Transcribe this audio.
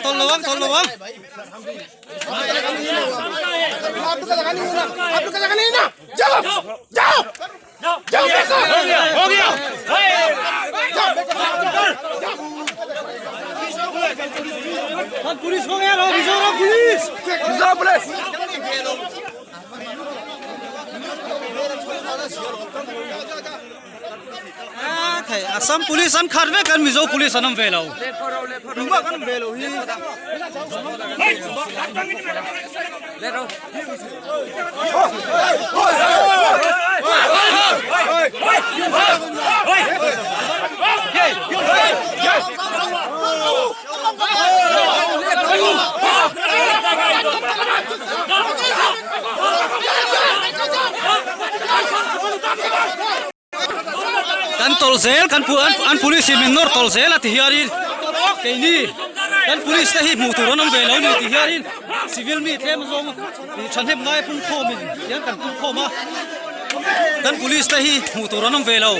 Tawlh lo ang tawlh lo ang. Police ho nge lo Mizoram police. Mizoram police. Thei Assam police an khat vek an Mizo police an awm ve lo. Tumah kan awm ve lo hi. Kan tawlh zel kan an police in min nawr tawlh zel a ti hianin keini kan police te hi hmuh tur an awm ve lo ni ti hianin civil mi tlem zawng thahnem ngai a pungkhawm in hian kan pungkhawm a kan police te hi hmuh tur an awm ve lo.